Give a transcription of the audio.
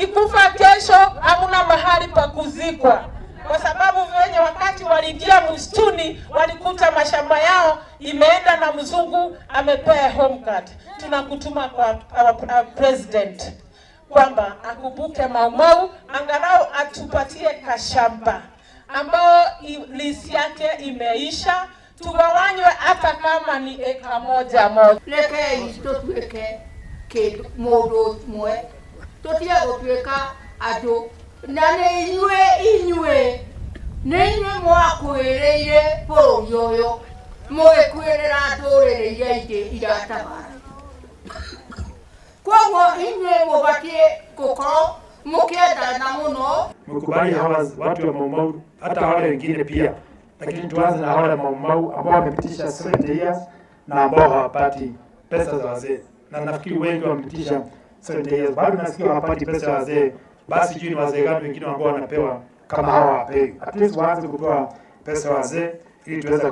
Ukikufa kesho hamuna mahali pa kuzikwa, kwa sababu wenye wakati waliingia msituni walikuta mashamba yao imeenda na mzungu amepea home guard. Tunakutuma kwa our president kwamba akumbuke Maumau, angalau atupatie kashamba ambao lease yake imeisha, tugawanywe hata kama ni eka moja moja. Rekei tũtuĩke kĩndũ mũndũ ũmwe, tũtige gũtuĩka andũ na nĩ inyuĩ, inyuĩ nĩ inyuĩ mwakuĩrĩire bũrũri ũyũ, mũgĩkuĩrĩra ndũrĩrĩ iria ingĩ iratabara. Koguo inyuĩ mũbatiĩ gũkorwo mũkĩendana mũno. Mkubali hawa watu wa Maumau, hata wale wengine pia, lakini tuanze na wale Maumau ambao wamepitisha 70 years na ambao hawapati pesa za wazee, na nafikiri wengi wamepitisha 70 years, bado nasikia hawapati pesa ya wazee. Basi sijui ni wazee gani wengine ambao wanapewa kama hawa hawapewi. At least waanze kupewa pesa ya wazee ili tuweze.